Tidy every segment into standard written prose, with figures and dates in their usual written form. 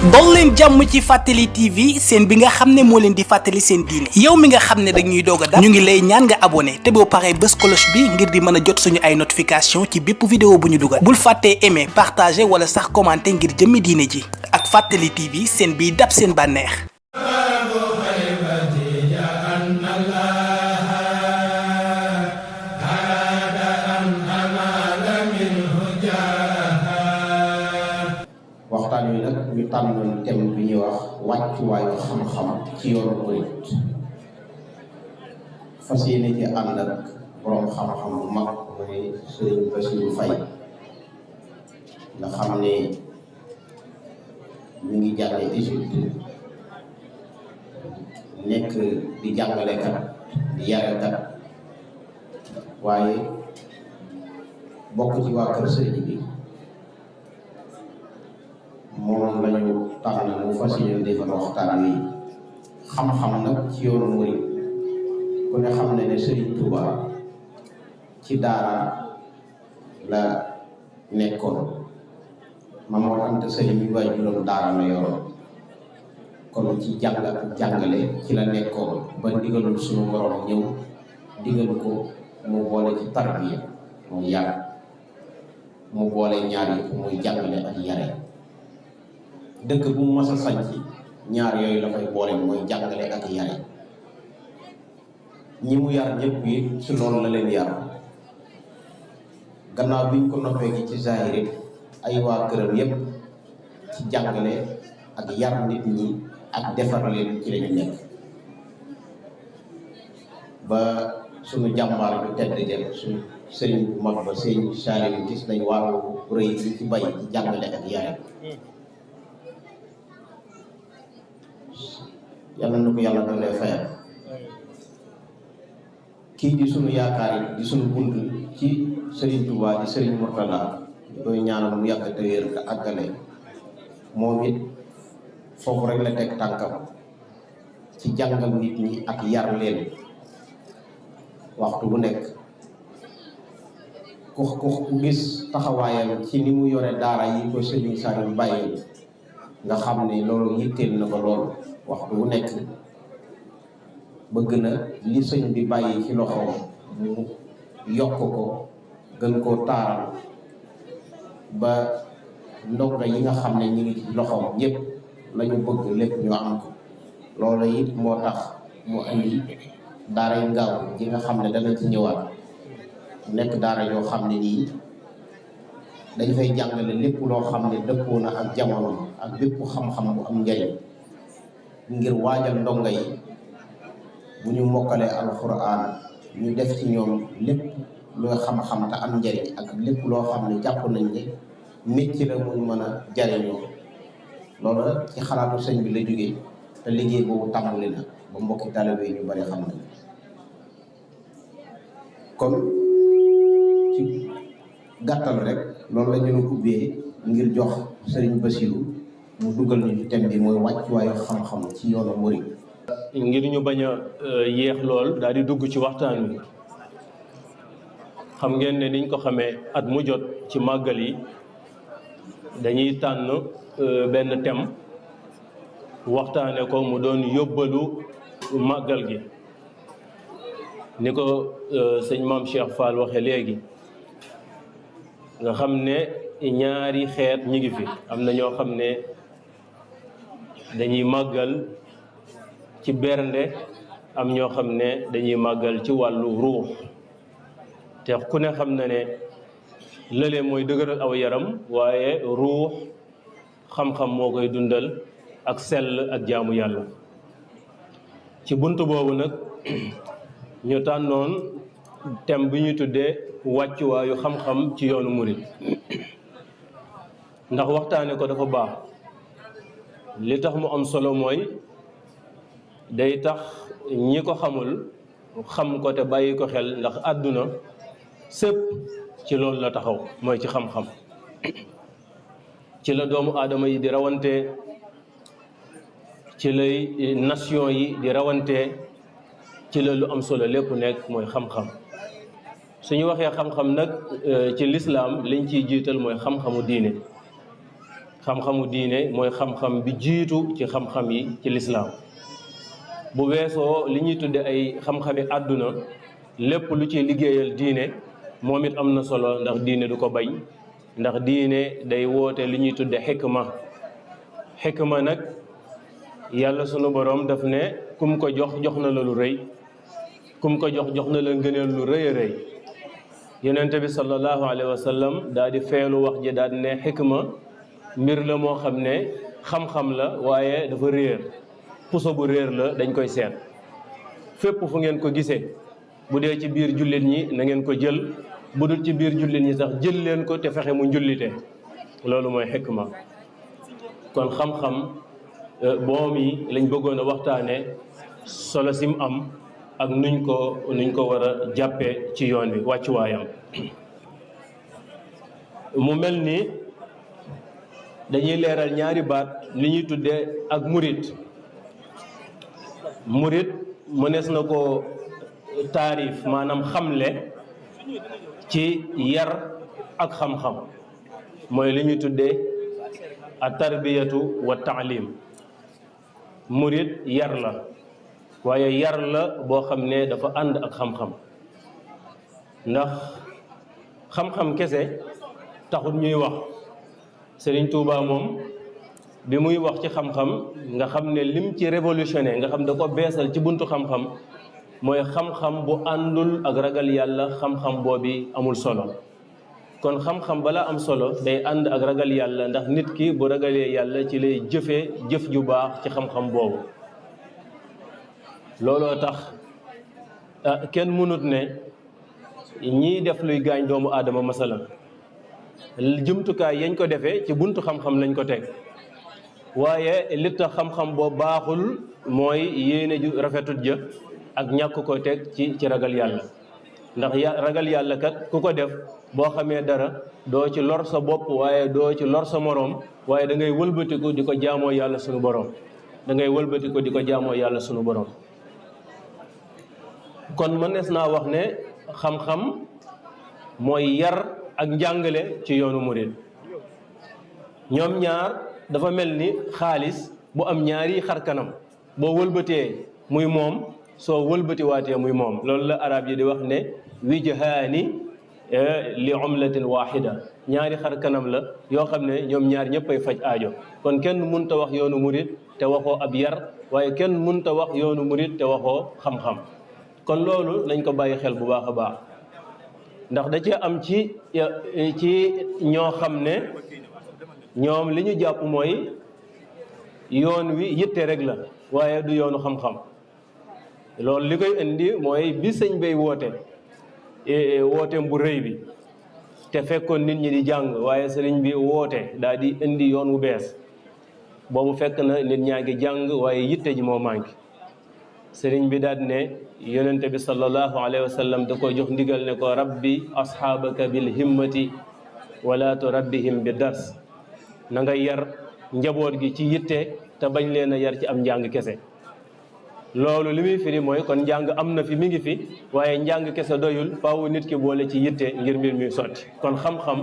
dol leen jàmm ci Fàttali TV seen bi nga xam ne moo leen di fàttali seen diine yow mi nga xam ne dañuy doog a dab ñu ngi lay ñaan nga abonné te boo paree bës cloche bi ngir di mën a jot suñu ay notification ci bépp vidéo bu ñu dugal bul fàttee aimer partager wala sax commenter ngir jëmmi diine ji ak Fàttali TV seen biy dab seen bànneex. waxtaan wi nag ñu tànnoon thème bi ñuy wax wàccuwaayu xam-xam ci yoonu murit fas yéene ci ànd ak borom xam-xam bu mag mooy Sëriñ Bassirou Faye nga xam ne ñu ngi jànge Égypte nekk di jàngalekat di yarekat waaye bokk ci waa kër sëriñ bi moom lañu tànn mu fas yéene defal waxtaan wi xam-xam nag ci yoonu murit ku ne xam ne Serigne Touba ci daara la nekkoon Maam Mor Anta Sali mi waajuram daara la yoroon kon ci jàng ak jàngale ci la nekkoon ba digalul suñu borom ñëw digal ko mu boole ci tarbiya muy yar mu boole ñaar yi muy jàngale ak yare dëkk bu mu mës a sañc ñaar yooyu la koy boole mooy jàngale ak yare ñi mu yar ñëpp yi ci loolu la leen yar gannaaw biñ ko noppee gi ci zahir ay waa këram yëpp ci jàngale ak yar nit ñi ak defar leen ci lañu nekk ba suñu jàmbaar bi tedd dem suñu sëriñ bu mag ba sëriñ Saliou gis nañ waaru rëy bi ci bay ci jàngale ak yare yàlla na ko yàlla doon lay fayal kii di sunu yaakaar yi di sunu bunt ci Serigne Touba di Serigne Mourtala di koy ñaanal mu yàgg te wér te àggale moom it foofu rek la teg tànkam ci jàngal nit ñi ak yar leen waxtu bu nekk ku gis taxawaayam ci ni mu yore daara yi ko Serigne Saliou bàyyi nga xam ne loolu yitteel na ko lool waxtu bu nekk bëgg na li sëñ bi bàyyi ci loxoom mu yokk ko gën koo taaral ba ndongo yi nga xam ne ñu ngi ci loxoom ñëpp lañu bëgg lépp ñu am ko loolu it moo tax mu andi daaray Ngaaw ji nga xam ne dana ci ñëwaat nekk daara yoo xam ne nii dañ fay jàngale lépp loo xam ne dëppoo na ak jamono ak bépp xam-xam bu am njëriñ ngir waajal ndongo yi bu ñu mokkalee alxuraan ñu def ci ñoom lépp loo xam-xam te am njëriñ ak lépp loo xam ne jàpp nañ ne métier la muy mën a jariñoo loolu ci xalaatu sëñ bi la jógee te liggéey boobu tàmbali na ba mbokki taalibe yi ñu bari xam nañ kon ci gàttal rek loolu la ñu ubbee ngir jox Sëriñ Bassirou mu dugal ñu ci thème bi mooy wàccuwaayu xam-xam ci yoonu murid ngir ñu bañ a yéex lool daal di dugg ci waxtaan wi xam ngeen ne niñ ko xamee at mu jot ci màggal yi dañuy tànn benn thème waxtaane ko mu doon yóbbalu màggal gi ni ko sëñ Maam Cheikh Fall waxe léegi nga xam ne ñaari xeet ñi ngi fi am na ñoo xam ne dañuy màggal ci bernde am ñoo xam ne dañuy màggal ci wàllu ruux te ku ne xam na ne lële mooy dëgëral aw yaram waaye ruux xam-xam moo koy dundal ak sell ak jaamu yàlla ci bunt boobu nag ñu tànnoon thème bi ñu tuddee wàccuwaayu xam-xam ci yoonu murit ndax waxtaane ko dafa baax li tax mu am solo mooy day tax ñi ko xamul xam ko te bàyyi ko xel ndax àdduna sépp ci loolu la taxaw mooy ci xam-xam ci la doomu aadama yi di rawante ci lay nation yi di rawante ci la lu am solo lépp nekk mooy xam-xam suñu waxee xam-xam nag ci lislaam liñ ciy jiital mooy xam-xamu diine xam-xamu diine mooy xam-xam bi jiitu ci xam-xam yi ci lislaam bu weesoo li ñuy tudde ay xam-xami àdduna lépp lu ci liggéeyal diine moom it am na solo ndax diine du ko bañ ndax diine day woote li ñuy tudde xikma nag yàlla sunu borom daf ne kum ko jox jox na la lu rëy kum ko jox jox na la ngëneel lu rëy a rëy yonente bi sallallahu alayhi wa sallam daal di feelu wax ji daal di ne xikma mbir la moo xam ne xam-xam la waaye dafa réer puso bu réer la dañ koy seet fépp fu ngeen ko gisee bu dee ci biir jullit ñi na ngeen ko jël bu dul ci biir jullit ñi sax jël leen ko te fexe mu njullite loolu mooy xikma kon xam-xam boom yi lañ bëggoon a waxtaane solo sim am ak nuñ ko war a jàppee ci yoon wi wàccuwaayam mu mel ni dañuy leeral ñaari baat li ñuy tuddee ak murit mënees na ko taarif maanaam xamle ci yar ak xam-xam mooy li ñuy tuddee a tarbiyatu wa taalim murit yar la waaye yar la boo xam ne dafa ànd ak xam-xam ndax xam-xam kese taxul ñuy wax Sëriñ Tuubaa moom bi muy wax ci xam-xam nga xam ne lim ci révolutionné nga xam da ko beesal ci buntu xam-xam mooy xam-xam bu àndul ak ragal yàlla xam-xam boobi amul solo kon xam-xam bala am solo day ànd ak ragal yàlla ndax nit ki bu ragalee yàlla ci lay jëfee jëf ju baax ci xam-xam boobu looloo tax kenn mënut ne ñiy def luy gaañ doomu aadama masalan jumtukaay yañ ko defee ci buntu xam-xam lañ ko teg waaye li tax xam-xam boo baaxul mooy yéene ju rafetut ja ak ñàkk ko teg ci ragal yàlla ndax ragal yàlla kat ku ko def boo xamee dara doo ci lor sa bopp waaye doo ci lor sa moroom waaye da ngay wëlbatiku di ko jaamoo yàlla sunu borom da ngay wëlbatiku di ko jaamoo yàlla sunu borom kon mënees naa wax ne xam-xam mooy yar ak njàngale ci yoonu murid ñoom ñaar dafa mel ni xaalis bu am ñaari xar kanam boo wëlbatee muy moom soo wëlbatiwaatee muy moom loolu la arab yi di wax ne wijhaani li umlatin wahida ñaari xar kanam la yoo xam ne ñoom ñaar ñëpp ay faj aajo kon kenn mënta wax yoonu murid te waxoo ab yar waaye kenn mënta wax yoonu murid te waxoo xam-xam kon loolu nañ ko bàyyi xel bu baax a baax ndax da cee am ci ñoo xam ne ñoom li ñu jàpp mooy yoon wi yitte rek la waaye du yoonu xam-xam loolu li koy indi mooy bi sëñ bay wooteem bu rëy bi te fekkoon nit ñi di jàng waaye sëriñ bi woote daal di indi yoon wu bees boobu fekk na nit ñaa ngi jàng waaye yitte ji moo manqué sëriñ bi daal ne yonente bi sallallahu alayhi wa sallam da ko jox ndigal ne ko rabbi asxaabaka bil himmati wala turabbihim bi dars na nga yar njaboot gi ci yitte te bañ leen a yar ci am njàng kese loolu li muy firi mooy kon njàng am na fi mi ngi fi waaye njàng kese doyul faaw nit ki boole ci yitte ngir mbir mi sotti kon xam-xam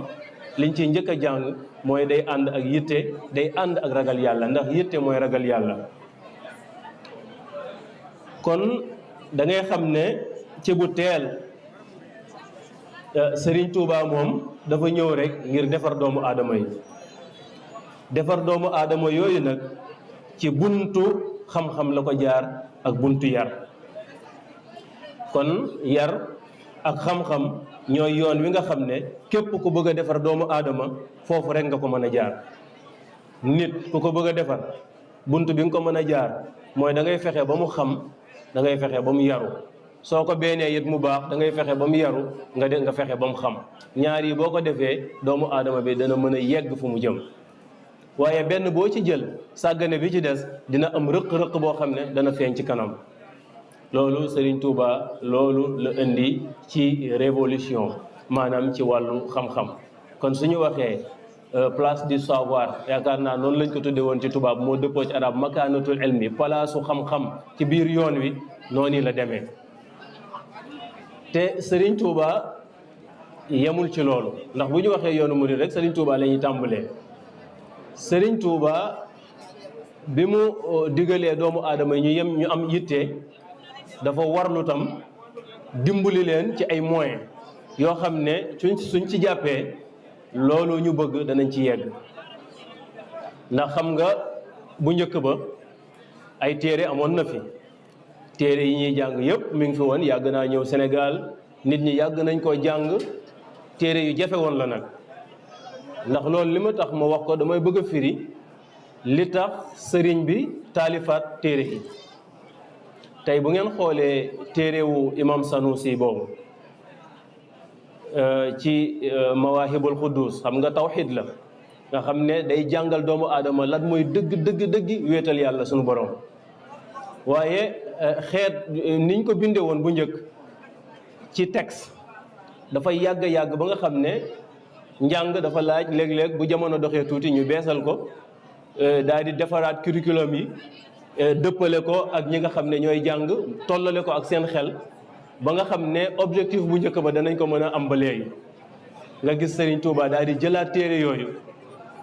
liñ ci njëkk a jàng mooy day ànd ak yitte day ànd ak ragal yàlla ndax yitte mooy ragal yàlla kon da ngay xam ne ci bu teel Serigne Touba moom dafa ñëw rek ngir defar doomu aadama yi defar doomu aadama yooyu nag ci buntu xam-xam la ko jaar ak buntu yar kon yar ak xam-xam ñooy yoon wi nga xam ne képp ku bëgg a defar doomu aadama foofu rek nga ko mën a jaar nit ku ko bëgg a defar bunt bi nga ko mën a jaar mooy da ngay fexe ba mu xam da ngay fexe ba mu yaru soo ko beenee it mu baax da ngay fexe ba mu yaru nga fexe ba mu xam ñaar yi boo ko defee doomu aadama bi dana mën a yegg fu mu jëm waaye benn boo ci jël sàggane bi ci des dina am rëq-rëq boo xam ne dana feeñ ci kanam loolu Serigne Touba loolu la indi ci révolution maanaam ci wàllu xam-xam kon suñu waxee place du savoir yaakaar naa noonu lañ ko tudde woon ci tubaab moo dëppoo ci arab makaanatul ilmi palaasu xam-xam ci biir yoon wi noonu la demee te Serigne Touba yemul ci loolu ndax bu ñu waxee yoonu murid rek Serigne Touba la ñuy tàmbalee Sëriñ Tuuba bi mu digalee doomu aadama yi ñu am yitte dafa warlu tam dimbali leen ci ay moyens yoo xam ne suñ ci jàppee loolu ñu bëgg danañ ci yegg. ndax xam nga bu njëkk ba ay téere amoon na fi, téere yi ñuy jàng yëpp mi ngi fi woon, yàgg naa ñëw Sénégal, nit ñi yàgg nañ koo jàng, téere yu jafe woon la nag. ndax loolu li ma tax ma wax ko damay bëgg a firi li tax sëriñ bi taalifaat téere yi. tey bu ngeen xoolee téerewu imam Sanusi boobu ci Mawaahibul Quddus, xam nga tawxiid la, nga xam ne day jàngal doomu aadama lan mooy dëgg wéetal yàlla sunu borom. waaye xeet niñ ko bindee woon bu njëkk ci texte dafay yàgg ba nga xam ne njàng dafa laaj léeg-léeg bu jamono doxee tuuti ñu beesal ko, daal di defaraat curriculum yi, dëppale ko ak ñi nga xam ne ñooy jàng, tollale ko ak seen xel ba nga xam ne objectif bu njëkk ba danañ ko mën a am ba léegi. nga gis Serigne Touba daal di jëlaat téere yooyu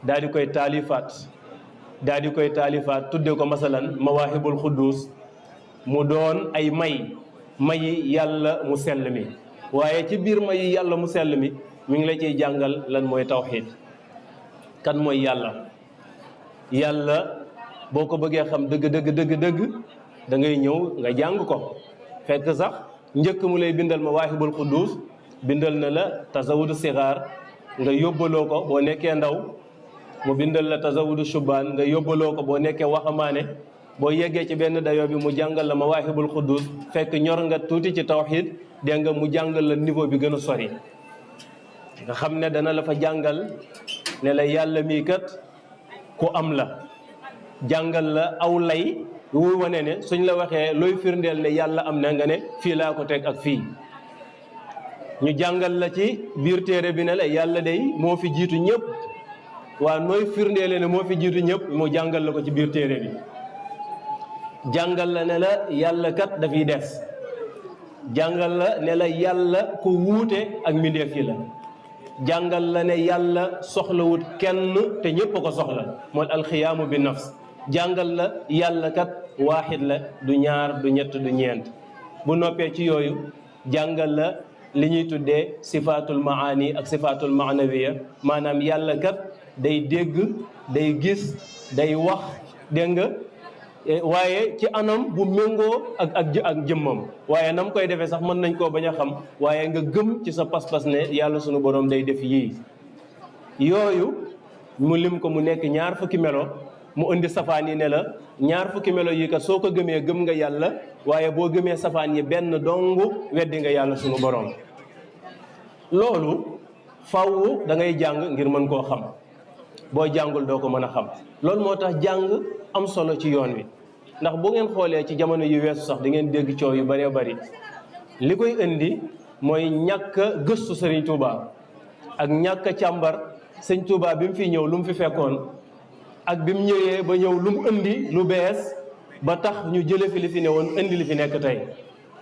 daal di koy taalifaat tuddee ko masalan Mawaahibul Quddus, mu doon ay mayi yàlla mu sell mi. waaye ci biir mayi yàlla mu sell mi mi ngi la ciy jàngal lan mooy tawxiid, kan mooy yàlla boo ko bëggee xam dëgg da ngay ñëw nga jàng ko. fekk sax njëkk mu lay bindal Mawaahibul Quddus bindal na la Tazawudu Sigaar nga yóbbaloo ko boo nekkee ndaw, mu bindal la Tazawudu Shubaan nga yóbbaloo ko boo nekkee waxamaane. boo yeggee ci benn dayoo bi mu jàngal la Mawaahibul Quddus fekk ñor nga tuuti ci tawxiid, dégg nga mu jàngal la niveau bi gën a sori. nga xam ne dana la fa jàngal ne la yàlla mii kat ku am la, jàngal la aw lay wuy wane ne suñ la waxee looy firndeel ne yàlla am na nga ne fii laa ko teg ak fii. ñu jàngal la ci biir téere bi ne la yàlla day moo fi jiitu ñëpp, waa nooy firndeele ne moo fi jiitu ñëpp mu jàngal la ko ci biir téere bi. jàngal la ne la yàlla kat dafiy des, jàngal la ne la yàlla ku wuute ak mbindeef yi la, jàngal la ne yàlla soxlawut kenn te ñëpp a ko soxla, mooy alxiyaamu bi nafs. jàngal la yàlla kat waaxid la, du ñaar du ñett du ñeent. bu noppee ci yooyu jàngal la li ñuy tuddee sifaatul maani ak sifaatul maanawiya, maanaam yàlla kat day dégg, day gis, day wax, dégg nga, waaye ci anam bu méngoo ak jëmmam. waaye nam koy defee sax mën nañ koo bañ a xam, waaye nga gëm ci sa pas-pas ne yàlla sunu borom day def yii. yooyu mu lim ko mu nekk 2 fukki melo, mu indi safaan yi ne la 2 fukki melo yi kat soo ko gëmee gëm nga yàlla, waaye boo gëmee safaan yi benn dong weddi nga yàlla sunu borom. loolu faw da ngay jàng ngir mën koo xam, boo jàngul doo ko mën a xam. loolu moo tax jàng am solo ci yoon wi, ndax bu ngeen xoolee ci jamono yu weesu sax di ngeen dégg coow yu bëree bëri. li koy indi mooy ñàkk a gëstu Sëriñ Tuuba ak ñàkk a càmbar Sëriñ Tuuba bi mu fi ñëw lu mu fi fekkoon, ak bi mu ñëwee ba ñëw lu mu indi lu bees ba tax ñu jële fi li fi ne woon indi li fi nekk tey.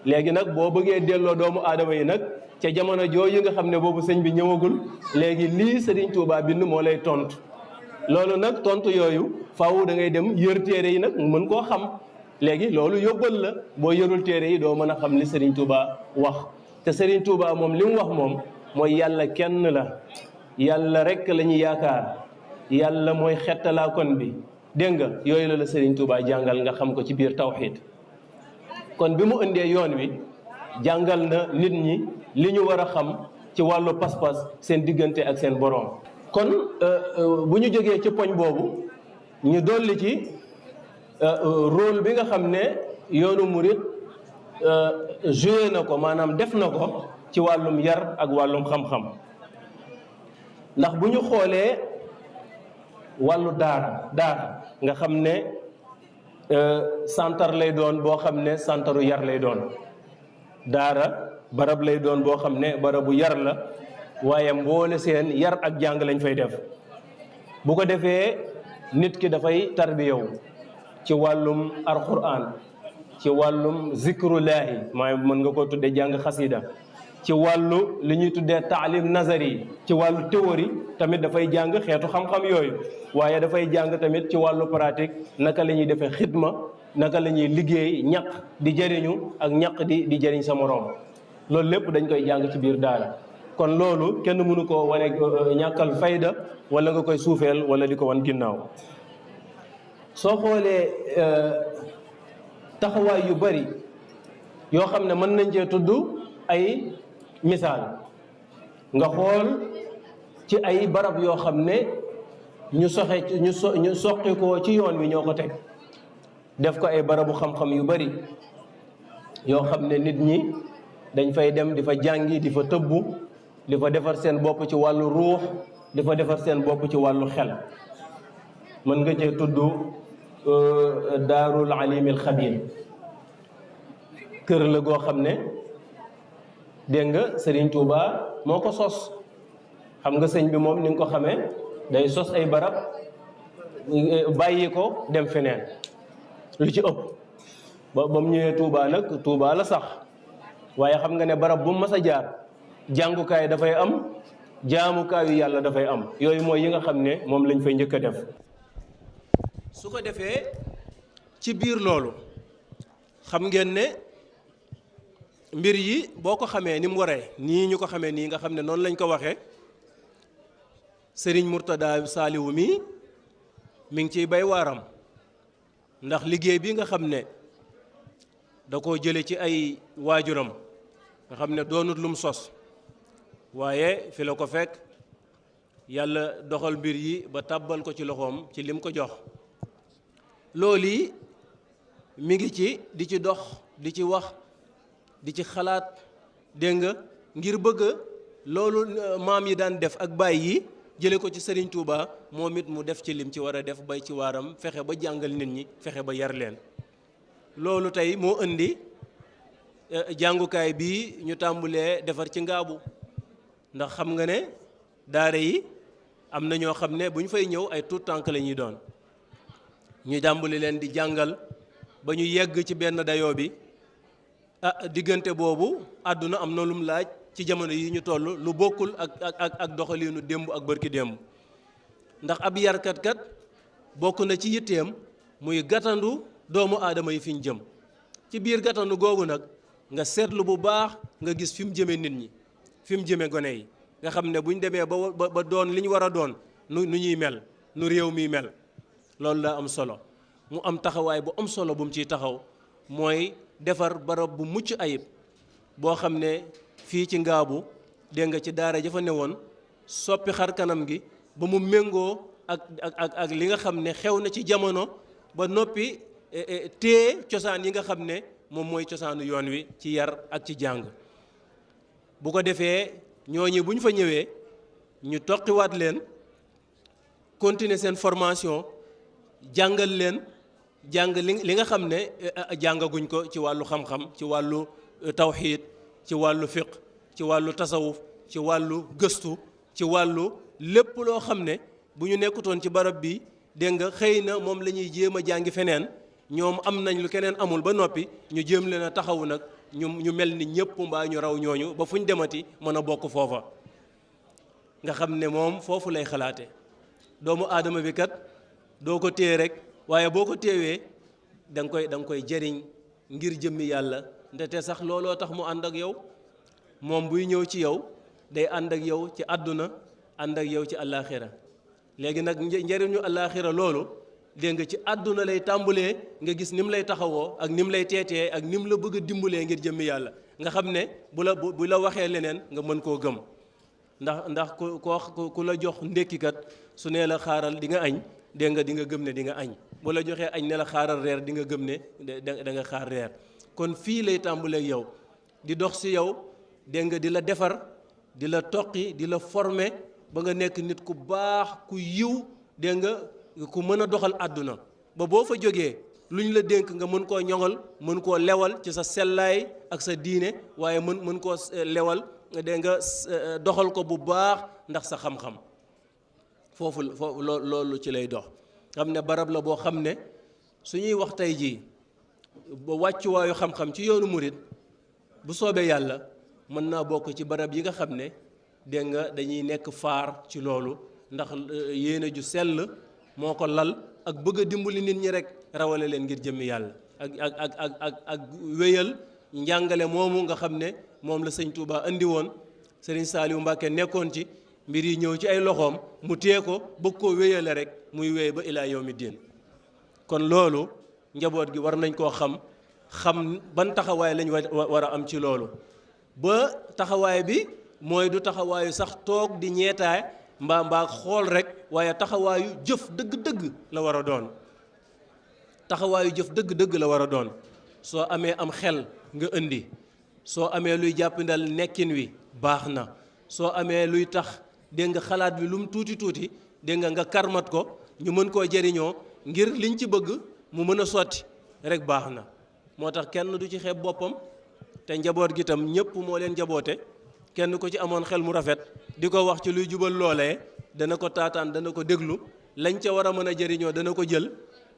léegi nag boo bëggee delloo doomu aadama yi nag ca jamono jooju nga xam ne boobu sëñ bi ñëwagul, léegi lii Sëriñ Tuuba bind moo lay tontu. loolu nag tontu yooyu faaw da ngay dem yër téere yi nag mën koo xam. léegi loolu yóbbal la, boo yërul téere yi doo mën a xam li Sëriñ Tuuba wax. te Sëriñ Tuuba moom li mu wax moom mooy yàlla kenn la, yàlla rek la ñu yaakaar, yàlla mooy xettalaa kon bi, dégg nga. yooyu la Sëriñ Tuuba jàngal nga xam ko ci biir tawxiid. kon bi mu indee yoon wi jàngal na nit ñi li ñu war a xam ci wàllu pas-pas seen diggante ak seen boroom. kon bu ñu jógee ci poñ boobu ñu dolli ci rôle bi nga xam ne yoonu murit joué na ko, maanaam def na ko ci wàllum yar ak wàllum xam-xam. ndax bu ñu xoolee wàllu daara nga xam ne santar lay doon boo xam ne santaru yar lay doon. daara barab lay doon boo xam ne barabu yar la, waaye mboole seen yar ak jàng lañ fay def. bu ko defee nit ki dafay tarbiyaw ci wàllum alquran, ci wàllum zikrullahi, maanaam mën nga koo tudde jàng xasida, ci wàllu li ñuy tuddee taalim nazari ci wàllu théorie tamit dafay jàng xeetu xam-xam yooyu waaye dafay jàng tamit ci wàllu pratique naka la ñuy defee xidma naka la ñuy liggéey ñaq di jëriñu ak ñaq di jëriñ sa moroom loolu lépp dañ koy jàng ci biir daara kon loolu kenn mënu ko wane ñàkkal fayda wala nga koy suufeel wala di ko wan ginnaaw soo xoolee taxawaay yu bari yoo xam ne mën nañ cee tudd ay misaal nga xool ci ay barab yoo xam ne ñu soqi ko ci yoon wi ñoo ko teg def ko ay barabu xam-xam yu bari yoo xam ne nit ñi dañ fay dem di fa jàngi di fa tëbbu di fa defar seen bopp ci wàllu ruux di fa defar seen bopp ci wàllu xel mën nga cee tudd daarul alimil xabir kër la goo xam ne dégg nga Serigne Touba moo ko sos xam nga sëñ bi moom ni nga ko xamee day sos ay barab bàyyi ko dem feneen lu ci ëpp ba mu ñëwee Touba nag Touba la sax waaye xam nga ne barab bu mu mas a jaar jàngukaay dafay am jaamukaayu yàlla dafay am yooyu mooy yi nga xam ne moom lañ fay njëkk a def. su ko defee ci biir loolu xam ngeen ne mbir yi boo ko xamee ni mu waree nii ñu ko xamee nii nga xam ne noonu lañ ko waxee Serigne Mourtada Saliou mi ngi ciy bay waaram ndax liggéey bi nga xam ne da koo jële ci ay waajuram nga xam ne doonut lum sos waaye fi la ko fekk yàlla doxal mbir yi ba tàbbal ko ci loxoom ci lim ko jox loolu yi mi ngi ci di ci dox di ci wax di ci xalaat dégg nga ngir bëgg loolu maam yi daan def ak baay yi jële ko ci Serigne Touba moom it mu def ci lim ci war a def bay ci waaram fexe ba jàngal nit ñi fexe ba yar leen loolu tey moo indi jàngukaay bi ñu tàmbulee defar ci ngaabu ndax xam nga ne daara yi am na ñoo xam ne bu ñu fay ñëw ay tuut tànk la ñuy doon ñu tàmbali leen di jàngal ba ñu yegg ci benn dayoo bi diggante boobu àdduna am na lum laaj ci jamono yi ñu toll lu bokkul ak doxaliinu démb ak bërki démb ndax ab yarkat kat bokk na ci yitteem muy gàttandu doomu aadama yi fi ñu jëm ci biir gàttandu googu nag nga seetlu bu baax nga gis fi mu jëme nit ñi fi mu jëme gone yi nga xam ne bu ñu demee ba doon li ñu war a doon nu ñuy mel nu réew mi mel loolu la am solo mu am taxawaay bu am solo bu mu ciy taxaw mooy defar barab bu mucc ayib boo xam ne fii ci ngaabu dégg nga ci daara jafa ne woon soppi xar kanam gi ba mu méngoo ak li nga xam ne xew na ci jamono ba noppi téye cosaan yi nga xam ne moom mooy cosaanu yoon wi ci yar ak ci jàng bu ko defee ñooñi bu ñu fa ñëwee ñu toqiwaat leen continuer seen formation jàngal leen jàng li nga xam ne jàngaguñ ko ci wàllu xam-xam ci wàllu tawxiid ci wàllu fiq ci wàllu tasawuf ci wàllu gëstu ci wàllu lépp loo xam ne bu ñu nekkutoon ci barab bi dégg nga xëy na moom la ñuy jéem a jàngi feneen ñoom am nañ lu keneen amul ba noppi ñu jéem leen a taxawu nag ñu mel ni ñëpp mbaa ñu raw ñooñu ba fu ñu demati mën a bokk foofa nga xam ne moom foofu lay xalaate doomu aadama bi kat doo ko téye rek waaye boo ko téewee da nga koy jëriñ ngir jëmmi yàlla ndete sax looloo tax mu ànd ak yow moom buy ñëw ci yow day ànd ak yow ci àdduna ànd ak yow ci àllaaxira léegi nag njëriñu àllaaxira loolu dégg nga ci àdduna lay tàmbulee nga gis ni mu lay taxawoo ak ni mu lay teetee ak ni mu la bëgg a dimbalee ngir jëmmi yàlla nga xam ne bu la waxee leneen nga mën koo gëm ndax ku la jox ndékkikat su nee la xaaral di nga añ dégg nga di nga gëm ne di nga añ bu la joxee añ ne la xaaral reer di nga gëm ne da nga xaar reer kon fii lay tàmbuleeg yow di dox si yow dégg nga di la defar di la toqi di la former ba nga nekk nit ku baax ku yiw dégg nga ku mën a doxal àdduna ba boo fa jógee lu ñu la dénk nga mën koo ñoŋal mën koo lewal ci sa sellaay ak sa diine waaye mën koo lewal dégg nga doxal ko bu baax ndax sa xam-xam foofu loolu ci lay dox xam ne barab la boo xam ne suñuy wax tey jii ba wàccuwaayu xam-xam ci yoonu murit bu soobee yàlla mën naa bokk ci barab yi nga xam ne dégg nga dañuy nekk faar ci loolu ndax yéene ju sell moo ko lal ak bëgg a dimbali nit ñi rek rawale leen ngir jëmmi yàlla ak wéyal njàngale moomu nga xam ne moom la sëñ Touba andi woon Serigne Saliou Mbacke nekkoon ci mbir yi ñëw ci ay loxoom mu téye ko bëgg koo wéyale rek muy wéy ba ilaa yawmi diin kon loolu njaboot gi war nañ koo xam ban taxawaay lañ war a am ci loolu ba taxawaay bi mooy du taxawaayu sax toog di ñeetaay mbaa xool rek waaye taxawaayu jëf dëgg-dëgg la war a doon taxawaayu jëf dëgg-dëgg la war a doon soo amee am xel nga indi soo amee luy jàppandal nekkin wi baax na soo amee luy tax dégg nga xalaat bi lu mu tuuti tuuti dégg nga karmat ko ñu mën koo jëriñoo ngir liñ ci bëgg mu mën a sotti rek baax na moo tax kenn du ci xeeb boppam te njaboot gi tam ñëpp moo leen njaboote kenn ko ci amoon xel mu rafet di ko wax ci luy jubal loolee dana ko taataan dana ko déglu lañ ca war a mën a jëriñoo dana ko jël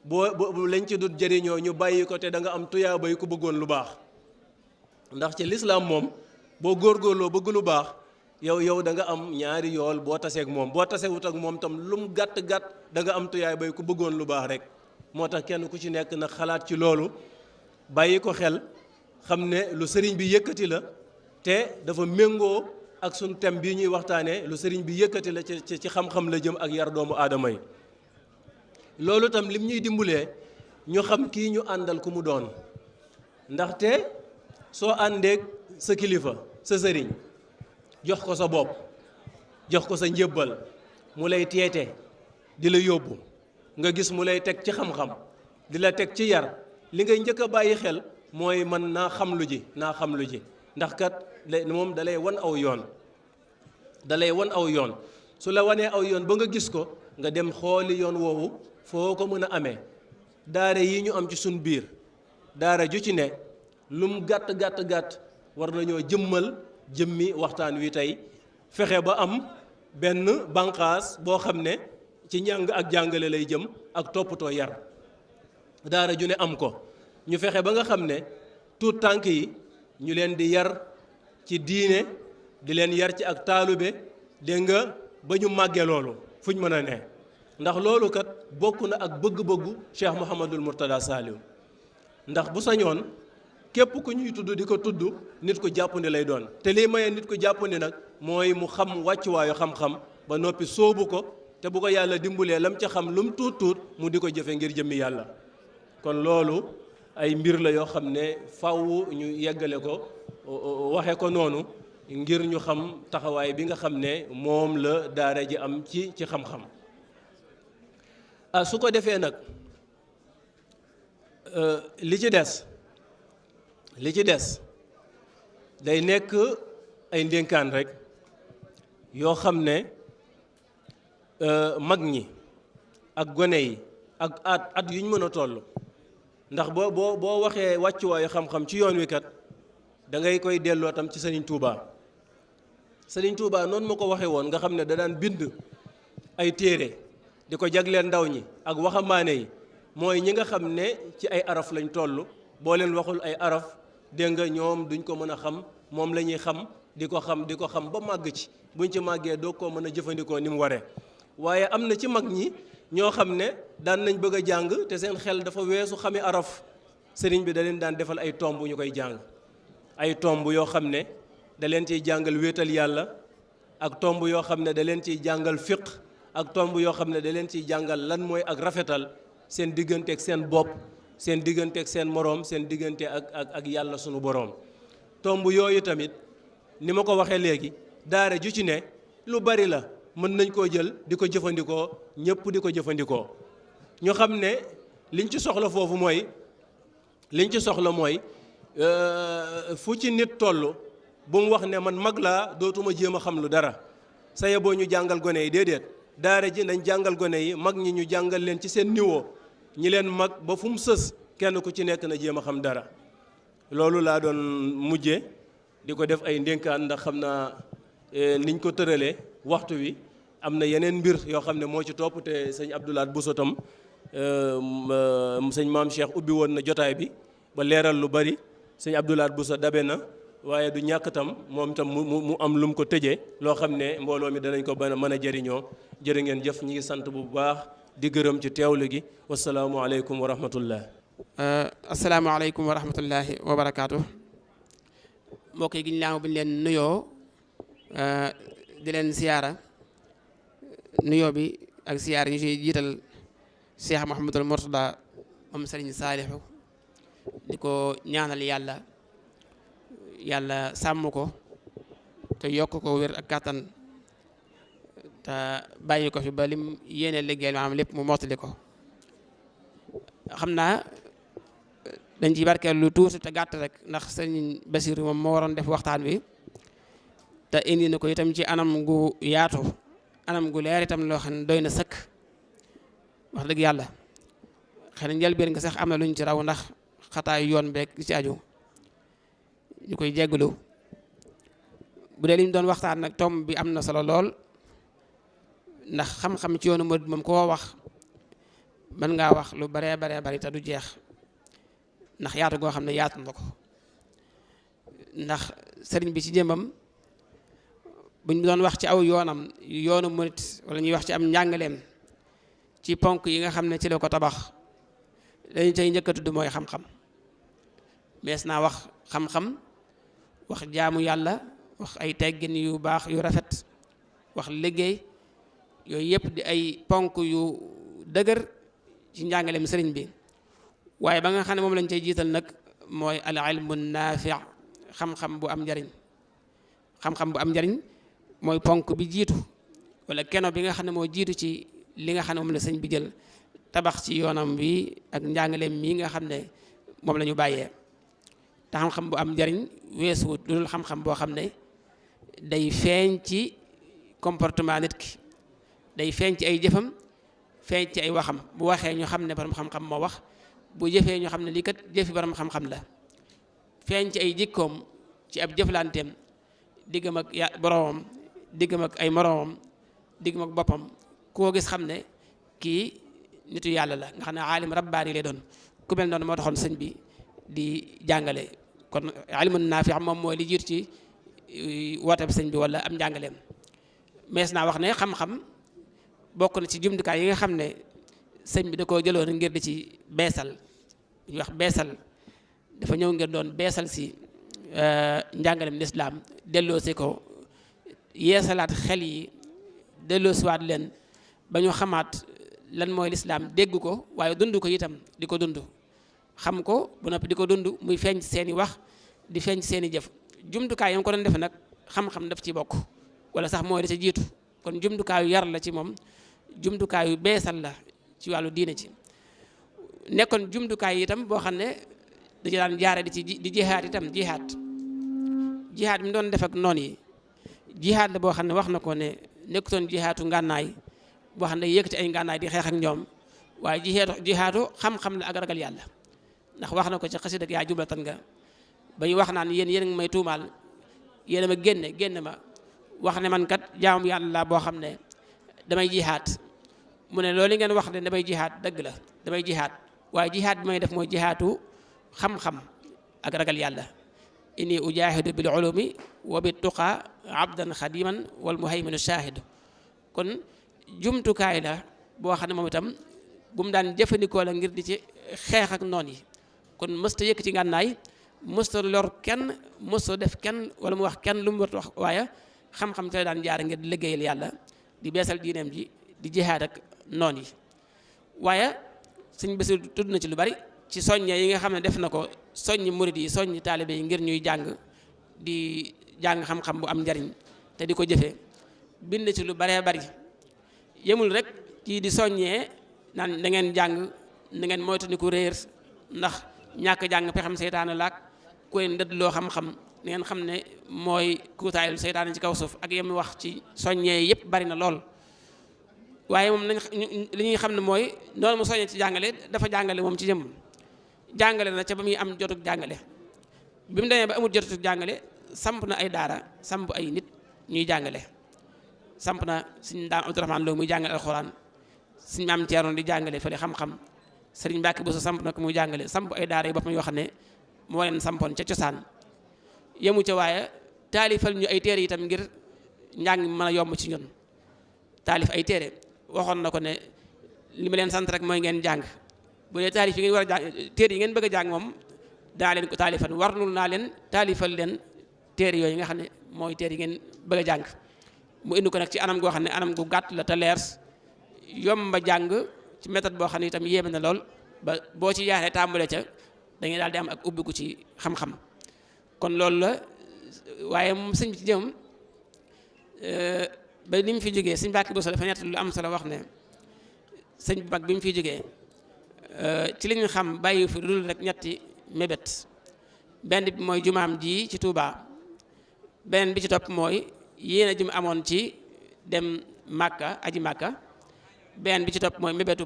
boo lañ ci dut jëriñoo ñu bàyyi ko te da nga am tuyaaba yi ku bëggoon lu baax ndax ci lislaam moom boo góorgóorloo bëgg lu baax yow da nga am ñaari yool boo taseeg moom boo tasewut ak moom tam lu mu gàtt-gàtt da nga am tuyaaba yi ku bëggoon lu baax rek moo tax kenn ku ci nekk na xalaat ci loolu bàyyi ko xel xam ne lu sëriñ bi yëkkati la te dafa méngoo ak suñu thème bii ñuy waxtaanee lu sëriñ bi yëkkati la ci xam-xam la jëm ak yar doomu aadama yi loolu tam lim ñuy dimbalee ñu xam kii ñu àndal ku mu doon ndaxte soo àndeek sa kilifa sa sëriñ jox ko sa bopp jox ko sa njébbal mu lay teete di la yóbbu nga gis mu lay teg ci xam-xam di la teg ci yar li ngay njëkk a bàyyi xel mooy man naa xam lu ji ndax kat moom dalay wan aw yoon su la wanee aw yoon ba nga gis ko nga dem xooli yoon woowu foo ko mën a amee daara yi ñu am ci suñ biir daara ju ci ne lum gàtt war nañoo jëmmal jëmmi waxtaan wi tey fexe ba am benn banqaas boo xam ne ci njàng ak jàngale lay jëm ak toppatoo yar daara ju ne am ko ñu fexe ba nga xam ne tuut tànk yi ñu leen di yar ci diine di leen yar ci ak taalube dégg nga ba ñu màggee loolu fuñ mën a ne ndax loolu kat bokk na ak bëgg-bëggu Cheikh Mouhamadul Mourtada Saliou ndax bu sañoon képp ku ñuy tudd di ko tudd nit ku jàppandi lay doon te lii maye nit ku jàppandi nag mooy mu xam wàccuwaayu xam-xam ba noppi sóobu ko te bu ko yàlla dimbulee lam ca xam lu mu tuut mu di ko jëfe ngir jëmmi yàlla kon loolu ay mbir la yoo xam ne faw ñu yeggale ko waxe ko noonu ngir ñu xam taxawaay bi nga xam ne moom la daara ji am ci xam-xam su ko defee nag li ci des day nekk ay ndénkaan rek yoo xam ne mag ñi ak gone yi ak at yuñ mën a toll ndax boo waxee wàccuwaayu xam-xam ci yoon wi kat da ngay koy delloo tam ci Serigne Touba noonu ma ko waxee woon nga xam ne da daan bind ay téere di ko jagleel ndaw ñi ak waxambaane yi mooy ñi nga xam ne ci ay araf lañ toll boo leen waxul ay araf dégg nga ñoom duñ ko mën a xam moom la ñuy xam di ko xam ba màgg ci buñ ci màggee doo ko mën a jëfandikoo ni mu waree waaye am na ci mag ñi ñoo xam ne daan nañ bëgg a jàng te seen xel dafa weesu xami araf sëriñ bi da leen daan defal ay tomb ñu koy jàng ay tomb yoo xam ne da leen ciy jàngal wéetal yàlla ak tomb yoo xam ne da leen ciy jàngal fiq ak tomb yoo xam ne da leen ciy jàngal lan mooy ak rafetal seen diggante ak seen bopp seen diggante ak seen moroom seen diggante ak yàlla sunu boroom tomb yooyu tamit ni ma ko waxee léegi daara ju ci ne lu bari la mën nañ koo jël di ko jëfandikoo ñëpp di ko jëfandikoo ñu xam ne liñ ci soxla foofu mooy fu ci nit toll bu mu wax ne man mag laa dootuma jéem a xam lu dara sa yeboo ñu jàngal gone yi déedéet daara ji nañ jàngal gone yi mag ñi ñu jàngal leen ci seen niveau ñi leen mag ba fu mu sës kenn ku ci nekk na jéem a xam dara loolu laa doon mujje di ko def ay ndénkaan ndax xam naa niñ ko tëralee waxtu wi am na yeneen mbir yoo xam ne moo ci topp te sëñ Abdoulaat Bousso tam sëñ maam Cheikh ubbi woon na jotaay bi ba leeral lu bari sëñ Abdoulaat Bousso dabe na waaye du ñàkk tam moom tam mu am lu mu ko tëjee loo xam ne mbooloo mi danañ ko mën a jëriñoo. jërë ngeen jëf, ñi ngi sant bu baax di gërëm ci teewlu gi. wasalaamualeykum wa rahmatullah. asalaamaaleykum wa rahmatullahi wa barakaatu. mbokk yi ginnaaw bi ñu leen nuyoo di leen siyaara, nuyoo bi ak siyaara ñu ciy jiital Cheikh Mouhamadul Mourtada moom Serigne Saliou di ko ñaanal yàlla sàmm ko te yokk ko wér ak kàttan te bàyyi ko fi ba lim yéene liggéeyal maanaam lépp mu mottali ko. xam naa dañ ci barkeel lu tuuti te gàtt rek ndax sëñ Basiru moom moo waroon def waxtaan wi te indi na ko itam ci anam gu yaatu, anam gu leer itam loo xam ne doy na sëkk wax dëgg yàlla. xëy na njëlbéen nga sax am na lu ñu ci raw ndax xataayu yoon beeg li ci aju ñu koy jégalu. bu dee li ñu doon waxtaan nag tomb bi am na solo lool ndax xam-xam ci yoonu murid moom koo wax mën ngaa wax lu baree bari te du jeex ndax yaatu goo xam ne yaatu na ko. ndax sëriñ bi ci jëmbam buñ doon wax ci aw yoonu murid wala ñuy wax ci am njàngaleem ci ponk yi nga xam ne ci la ko tabax lañu tey njëkk a tudd mooy xam-xam. mees naa wax xam-xam, wax jaamu yàlla, wax ay teggin yu baax yu rafet, wax liggéey, yooyu yëpp di ay ponk yu dëgër ci njàngaleem sëriñ bi. waaye ba nga xam ne moom lañ cay jiital nag mooy al ilmu naafi, xam-xam bu am njariñ. xam-xam bu am njariñ mooy ponk bi jiitu wala keno bi nga xam ne moo jiitu ci li nga xam ne moom la sëñ bi jël tabax ci yoonam bi ak njàngaleem mii nga xam ne moom la ñu bàyyee. te xam-xam bu am njariñ weesuwut lu dul xam-xam boo xam ne day feeñ ci comportement nit ki, day feeñ ci ay jëfam, feeñ ci ay waxam. bu waxee ñu xam ne borom xam-xam moo wax, bu jëfee ñu xam ne lii kat jëfi borom xam-xam la. feeñ ci ay jikkoom, ci ab jëflanteem, diggam ak boromam, diggam ak ay moromam, diggam ak boppam. koo gis xam ne kii nitu yàlla la, nga xam ne aalim rabbaani lay doon. ku mel noonu moo taxoon sëñ bi di jàngale. kon ilmun naafi moom mooy li jiitu ci wooteeb sëñ bi wala am njàngaleem. mees naa wax ne xam-xam bokk na ci jumtukaay yi nga xam ne sëñ bi da koo jëloon ngir di ci beesal. ñuy wax beesal dafa ñëw ngir doon beesal si njàngaleem lislaam, delloo si ko, yeesalaat xel yi, delloo siwaat leen ba ñu xamaat lan mooy lislaam, dégg ko waaye dund ko itam, di ko dund. xam ko bu noppi di ko dund muy feeñ ci seeni wax, di feeñ ci seeni jëf. jumtukaay yi ko doon defe nag xam-xam daf ci bokk wala sax mooy da ca jiitu. kon jumtukaayu yar la ci moom, jumtukaayu beesal la ci wàllu diine ci. nekkoon jumtukaay yi itam boo xam ne da ci daan jaare di jihaad itam. jihaad bi mu doon def ak noon yi, jihaad la boo xam ne wax na ko ne nekkutoon jihaatu ngànnaay boo xam ne yëkkati ay ngànnaay di xeex ak ñoom, waaye jihaatu xam-xam la ak ragal yàlla. ndax wax na ko ci xasida ak yaa jublatan nga ba ñu wax naan yéen a ngi may tuumaal, yéen a ma génne ma wax ne man kat jaamu yàlla laa boo xam ne damay jihaat. mu ne loolu ngeen wax ne damay jihaat dëgg la, damay jihaat, waaye jihaat bi may def mooy jihaatu xam-xam ak ragal yàlla. inni ujahidu bil ulumi wa bit tuqa abdan xadiman wal muhayminu shahid. kon jumtukaay la boo xam ne moom itam bu mu daan jëfandikoo la ngir di ci xeex ak noon yi. kon mësta yëkkati ngànnaay, mësta lor kenn, mësta def kenn wala mu wax kenn lu mu war wax, waaye xam-xam te daan jaar ngir di liggéeyal yàlla, di beesal diineem ji, di jihaad ak noon yi. waaye sëñ Basiru tudd na ci lu bari ci soññe yi nga xam ne def na ko, soññi murid yi, soññi taalibe yi ngir ñuy jàng, di jàng xam-xam bu am njariñ te di ko jëfee. bind ci lu baree bari, yemul rek ci di soññee naan da ngeen jàng, da ngeen moytandiku réer ndax ñàkk jàng pexam seytaane laak koy ndëddloo xam-xam. da ngeen xam ne mooy kuutaayul seytaane ci kaw suuf ak yem wax ci soññee yëpp bari na lool. waaye moom li ñuy xam ne mooy noonu mu soññee ci jàngale, dafa jàngale moom ci jëm. jàngale na ca ba muy am jotug jàngale. bi mu demee ba amul jotug jàngale, samp na ay daara, samp ay nit ñuy jàngale. samp na suñ daam Abdourahmane Lo muy jàngale alxuraan, suñ maam Thierno di jàngale fële xam-xam, sëriñ Mbàkke Bousso samp na ko muy jàngale, samp ay daara yi boppam yoo xam ne moo leen sampoon ca cosaan. yemu ca waaye taalifal ñu ay téere itam ngir njàng mi mën a yomb ci ñun taalif ay téere waxoon na ko ne li ma leen sant rek mooy ngeen jàng bu dee taalif yi ngeen war a jàng téere yi ngeen bëgg a jàng moom daa leen ko taalifal warlul naa leen taalifal leen téere yooyu nga xam ne mooy téere yi ngeen bëgg a jàng mu indi ko nag ci anam goo xam ne anam gu gàtt la te leer yomba jàng ci méthode boo xam ne itam yéeme na lool ba boo ci yaaree tàmbale ca da ngay daal di am ak ubbiku ci xam-xam kon loolu la waaye moom sëñ bi ci jëm ba ni mu fi jógee sëñ Mbàkke Buso dafa nett lu am solo wax ne sëñ bi mag bi mu fi jógee ci li ñu xam bàyyi fi dul rek ñetti mébét benn bi mooy jumaam ji ci Touba beneen bi ci topp mooy yéen a jum amoon ci dem Màkka aji Màkka beneen bi ci topp mooy mébétu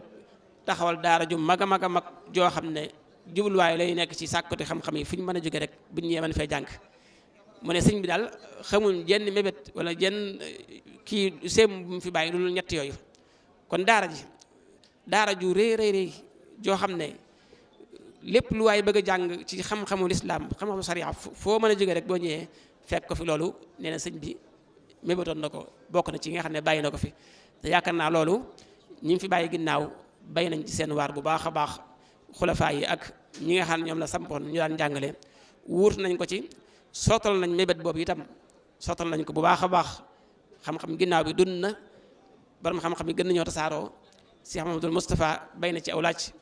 taxawal daara ju mag a mag a mag joo xam ne jubluwaay lay nekk ci sàkkati xam-xam yi fu ñu mën a jóge rek bu ñu ñëwee mën fee jàng mu ne sëñ bi daal xamuñ jenn mébét wala jenn kii séem bu mu fi bàyyi loolu ñett yooyu kon daara ju rëy joo xam ne lépp lu waay bëgg a jàng ci xam-xamu lislaam xam-xamu sariya foo mën a jóge rek boo ñëwee fekk ko fi loolu nee na sëñ bi mébétoon na ko bokk na ci nga xam ne bàyyi na ko fi te yaakaar naa loolu ñi fi bàyyi ginnaaw bay nañ ci seen waar bu baax a baax xulafaa yi ak ñi nga xam ne ñoom la sampoon ñu daan jàngale wuut nañ ko ci sootal nañ mébét boobu itam sootal nañ ko bu baax a baax xam-xam ginnaaw bi dund na borom xam-xam yi gën nañoo tasaaroo Cheikh Mamadou Moustapha bay na ci aw laaj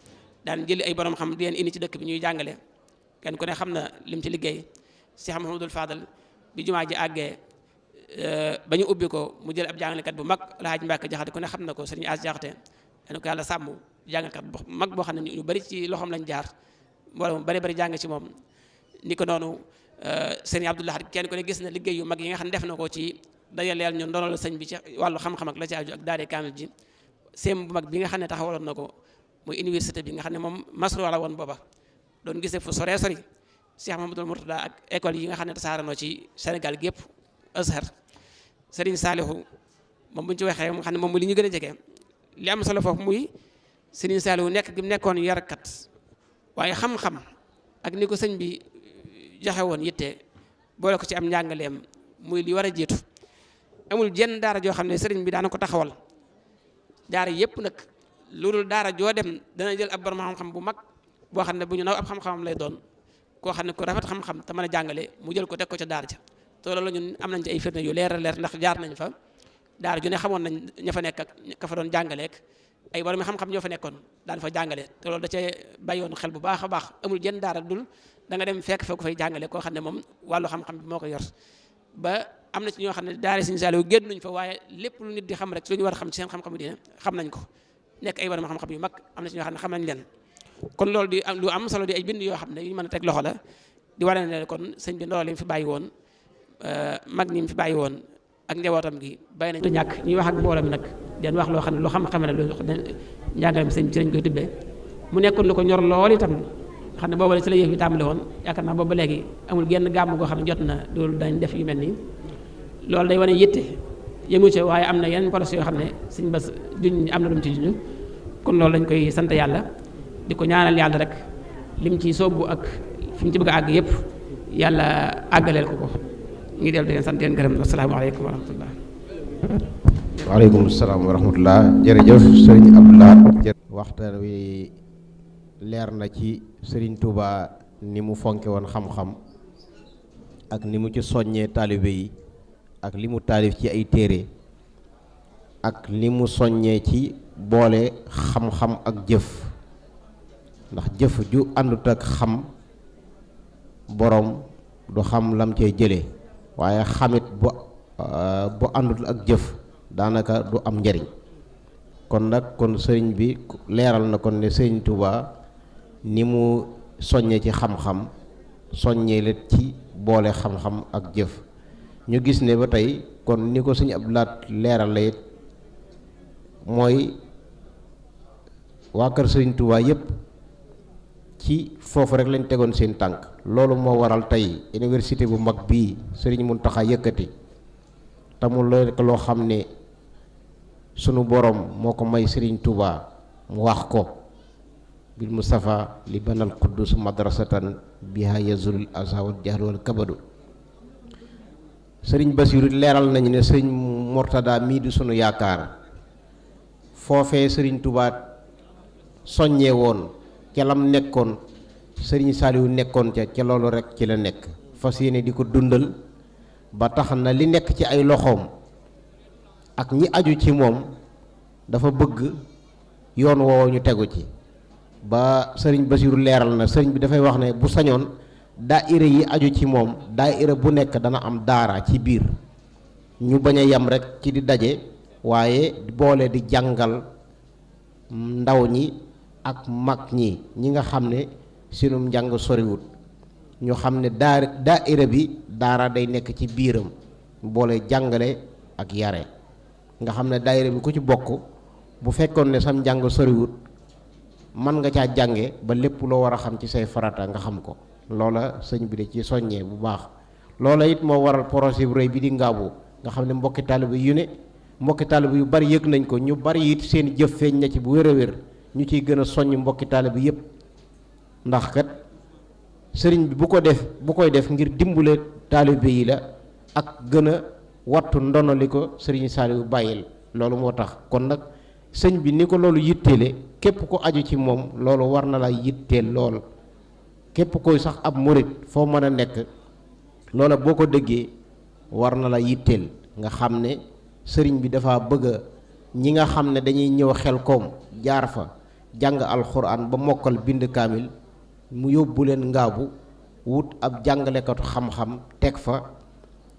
daan jëli ay borom xam di leen indi ci dëkk bi ñuy jàngale kenn ku ne xam na lim ci liggéey Cheikh Mamadou Fadal bi jumaa ji àggee ba ñu ubbi ko mu jël ab jàngalekat bu mag Alaaji Mbàkke Jaxate ku ne xam na ko sëriñ As Jaxate dañ ko yàlla sàmm jàngalekat bu mag boo xam ne ñu bari ci loxoom lañ jaar mbooloo mu bari jàng ci moom ni ko noonu sëriñ Abdoulaye kenn ku ne gis na liggéey yu mag yi nga xam ne def na ko ci dajaleel ñu ndonal sëñ bi ci wàllu xam-xam ak la ci aju ak daare kaamil ji seem bu mag bi nga xam ne taxawaloon na ko muy université bi nga xam ne moom masro la woon booba doon gisee fu sori Cheikh Mamadou Mourtada ak école yi nga xam ne tasaaranoo ci Sénégal gi yëpp Azhar Serigne Saliou moom bu ñu ci waxee mu xam ne moom li ñu gën a jege li am solo foofu muy Serigne Saliou nekk gi mu nekkoon yarkat waaye xam-xam ak ni ko sëñ bi joxe woon yitte boole ko ci am njàngaleem muy li war a jiitu amul jenn daara joo xam ne sëriñ bi daana ko taxawal daara yëpp nag loolu daara joo dem dana jël ab borom xam-xam bu mag boo xam ne bu ñu naw ab xam-xamam lay doon koo xam ne ku rafet xam-xam te mën a jàngale mu jël ko teg ko ca daara ja te loolu ñun am nañ ci ay firnde yu leer a leer ndax jaar nañ fa daara ju ne xamoon nañ ña fa nekk ak ka fa doon jàngaleek ay borom xam-xam ñoo fa nekkoon daan fa jàngale te loolu da cee bàyyoon xel bu baax a baax amul jenn daara dul da nga dem fekk fa ku fay jàngale koo xam ne moom wàllu xam-xam bi moo ko yor ba am na ci ñoo xam ne daara Sëriñ Saliou génn nañ fa waaye lépp lu nit di xam rek su ñu war a xam ci seen xam-xam dina xam nañ ko nekk ay borom xam-xam yu mag am na ci ñoo xam ne xam nañ leen kon loolu di lu am solo di ay bind yoo xam ne yu mën a teg loxo la di wane ne kon sëñ bi ndox li mu fi bàyyi woon mag ñi mu fi bàyyi woon ak njabootam gi bàyyi nañ du ñàkk ñuy wax ak mbooloo mi nag den wax loo xam ne lu xam-xam ne lu njàngale sëñ bi ci lañ koy tibbee mu nekkoon lu ko ñor lool itam xam ne booba la ci la yëf yi tàmbale woon yaakaar naa booba léegi amul genn gàmm goo xam ne jot na loolu dañ def yu mel nii loolu day wane yitte yëngu ci waaye am na yenn projet yoo xam ne sëñ Bass juñ am na lu mu ci juñ kon loolu dañ koy sant yàlla di ko ñaanal yàlla rek lim ci soobu ak fi mu ci bëgg a àgg yëpp yàlla àggaleel ko ko ngi del di leen sant leen gërëm asalaamaaleykum wa rahmatullah waaleykum salaam wa rahmatullah jërëjëf sëriñ Abdoulaye waxtaan wi leer na ci sëriñ Touba ni mu fonke woon xam-xam ak ni mu ci soññee taalibe yi ak li mu taalif ci ay téere ak li mu soññee ci boole xam-xam ak jëf ndax jëf ju àndut ak xam boroom du xam lam cee jële waaye xamit bu àndut ak jëf daanaka du am njariñ kon nag kon sëriñ bi leeral na kon ne sëriñ Touba ni mu soññee ci xam-xam soññee leen ci boole xam-xam ak jëf ñu gis ne ba tey kon ni ko sëñ Abdoulaye leeral la it mooy waa kër sëriñ Touba yépp ci foofu rek lañ tegoon seen tànk loolu moo waral tey université bu mag bii sëriñ Mountakha yëkkati te mu lekk loo xam ne sunu borom moo ko may sëriñ Touba mu wax ko bil Mustafa li banal quddus madrasatan biha yazulul asa wal jahl wal kabadu sëriñ Basiru leeral nañu ne sëriñ Mortada mii di sunu yaakaar foofee sëriñ Tuubaa soññee woon ca lam nekkoon sëriñ Saaliwu nekkoon ca loolu rek ci la nekk fas yéene di ko dundal ba tax na li nekk ci ay loxoom ak ñi aju ci moom dafa bëgg yoon woowu ñu tegu ci ba sëriñ Basiru leeral na sëriñ bi dafay wax ne bu sañoon daayira yi aju ci moom daayira bu nekk dana am daara ci biir ñu bañ a yem rek ci di daje waaye boole di jàngal ndaw ñi ak mag ñi nga xam ne seenum njàng soriwut ñu xam ne daayira bi daara day nekk ci biiram boole jàngale ak yare nga xam ne daayira bi ku ci bokk bu fekkoon ne sam njàng soriwut mën nga caa jànge ba lépp loo war a xam ci say farata nga xam ko loola sëñ bi de ci soññee bu baax loola it moo waral projet bu rëy bi di Ngabou nga xam ne mbokki taalibe yu bari yëg nañ ko ñu bari it seen jëf feeñ na ci bu wér a wér ñu ciy gën a soññ mbokki taalibe yëpp ndax kat sëriñ bi bu koy def ngir dimbale taalibe yi la ak gën a wattu ndono li ko sëriñ Saaliwu bàyyil loolu moo tax kon nag sëñ bi ni ko loolu yitteele képp ko aju ci moom loolu war na la yitteel lool képp koy sax ab murit foo mën a nekk loola boo ko déggee war na la yitteel nga xam ne sëriñ bi dafa bëgg ñi nga xam ne dañuy ñëw Xelkom jaar fa jàng alxuraan ba mokkal bind kaamil mu yóbbu leen Ngabou wut ab jàngalekatu xam-xam teg fa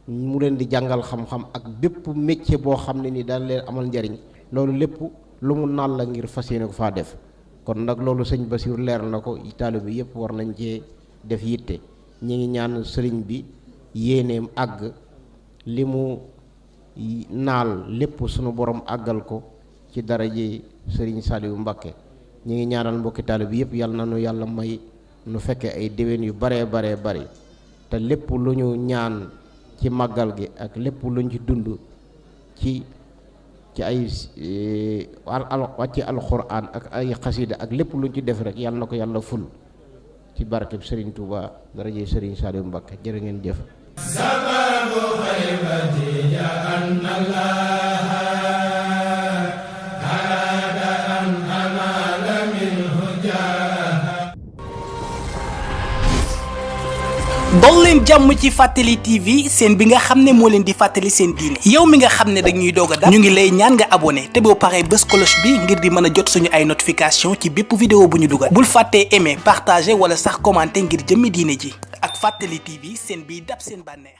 mu leen di jàngal xam-xam ak bépp métier boo xam ne ni daan leen amal njariñ loolu lépp lu mu naan la ngir fas yéene ko faa def kon nag loolu sëñ Basiru leer na ko taalibe bi yëpp war nañ cee def yitte ñi ngi ñaan sëriñ bi yéeneem àgg li mu naal lépp sunu borom àggal ko ci daraje sëriñ Saaliwu Mbakke ñi ngi ñaanal mbokki taalibe bi yëpp yàlla na nu yàlla may nu fekkee ay déwén yu baree bari te lépp lu ñu ñaan ci màggal gi ak lépp lu ñu ci dund ci ay wàcci alxuraan ak ay xasida ak lépp lu ñu ci def rek yàlla na ko yàlla ful ci barkeb Serigne Touba daraje Serigne Saliou Mbacké jërë ngeen jëf. sababu xaybati ya annallah arada an amala minhu jaha. dol leen jàmm ci Fàttali TV seen bi nga xam ne moo leen di fàttali seen diine yow mi nga xam ne dañuy doog a dab ñu ngi lay ñaan nga abonné te boo paree bës cloche bi ngir di mën a jot suñu ay notification ci bépp vidéo bu ñu dugal bul fàttee aimer partager wala sax commenter ngir jëmmi diine ji ak Fàttali TV seen biy dab seen bànneex.